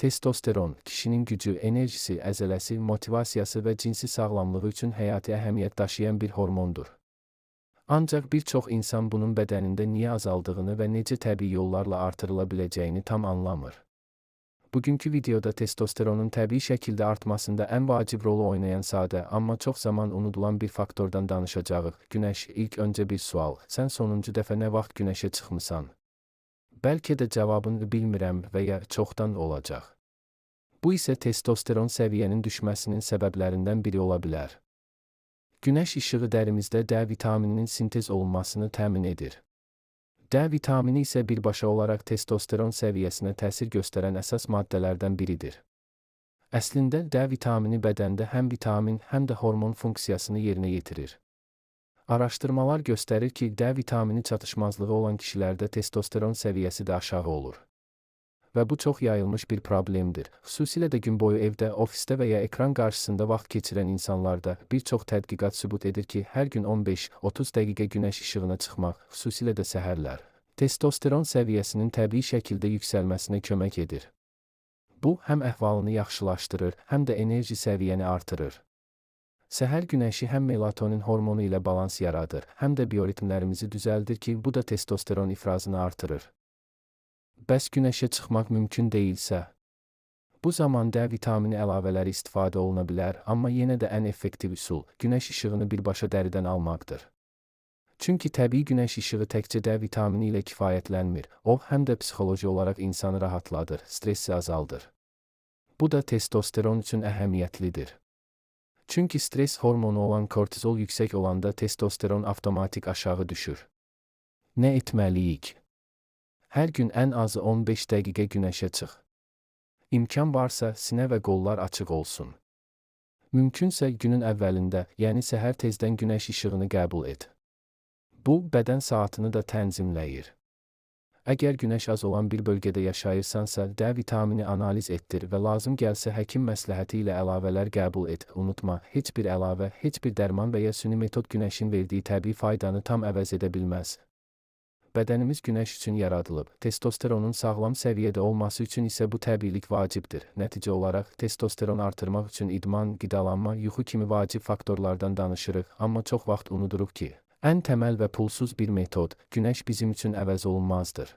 Testosteron, kişinin gücü, enerjisi, əzələsi, motivasiyası və cinsi sağlamlığı üçün həyati əhəmiyyət daşıyan bir hormondur. Ancaq bir çox insan bunun bədənində niyə azaldığını və necə təbii yollarla artırıla biləcəyini tam anlamır. Bugünkü videoda testosteronun təbii şəkildə artmasında ən vacib rolu oynayan sadə, amma çox zaman unudulan bir faktordan danışacağıq. Günəş. İlk öncə bir sual. Sən sonuncu dəfə nə vaxt günəşə çıxmısan? Bəlkə də cavabını bilmirəm və ya çoxdan olacaq. Bu isə testosteron səviyyənin düşməsinin səbəblərindən biri ola bilər. Günəş işığı dərimizdə D vitamininin sintez olunmasını təmin edir. D vitamini isə birbaşa olaraq testosteron səviyyəsinə təsir göstərən əsas maddələrdən biridir. Əslində D vitamini bədəndə həm vitamin, həm də hormon funksiyasını yerinə yetirir. Araşdırmalar göstərir ki, D vitamini çatışmazlığı olan kişilərdə testosteron səviyyəsi də aşağı olur. Və bu çox yayılmış bir problemdir. Xüsusilə də gün boyu evdə, ofisdə və ya ekran qarşısında vaxt keçirən insanlarda bir çox tədqiqat sübut edir ki, hər gün 15-30 dəqiqə günəş işığına çıxmaq, xüsusilə də səhərlər, testosteron səviyyəsinin təbii şəkildə yüksəlməsinə kömək edir. Bu, həm əhvalını yaxşılaşdırır, həm də enerji səviyyəni artırır. Səhər günəşi həm melatonin hormonu ilə balans yaradır, həm də bioritmlərimizi düzəldir ki, bu da testosteron ifrazını artırır. Bəs günəşə çıxmaq mümkün deyilsə? Bu zaman D vitamini əlavələri istifadə oluna bilər, amma yenə də ən effektiv üsul günəş işığını birbaşa dəridən almaqdır. Çünki təbii günəş işığı təkcə D vitamini ilə kifayətlənmir, o, həm də psixoloji olaraq insanı rahatladır, stressi azaldır. Bu da testosteron üçün əhəmiyyətlidir. Çünki stres hormonu olan kortizol yüksək olanda testosteron avtomatik aşağı düşür. Nə etməliyik? Hər gün ən azı 15 dəqiqə günəşə çıx. İmkan varsa, sinə və qollar açıq olsun. Mümkünsə günün əvvəlində, yəni səhər tezdən günəş işığını qəbul et. Bu, bədən saatını da tənzimləyir. Əgər günəş az olan bir bölgədə yaşayırsansa, D vitamini analiz etdir və lazım gəlsə həkim məsləhəti ilə əlavələr qəbul et. Unutma, heç bir əlavə, heç bir dərman və ya süni metod günəşin verdiyi təbii faydanı tam əvəz edə bilməz. Bədənimiz günəş üçün yaradılıb. Testosteronun sağlam səviyyədə olması üçün isə bu təbiilik vacibdir. Nəticə olaraq, testosteron artırmaq üçün idman, qidalanma, yuxu kimi vacib faktorlardan danışırıq, amma çox vaxt unuduruq ki, ən təməl və pulsuz bir metod, günəş bizim üçün əvəz olunmazdır.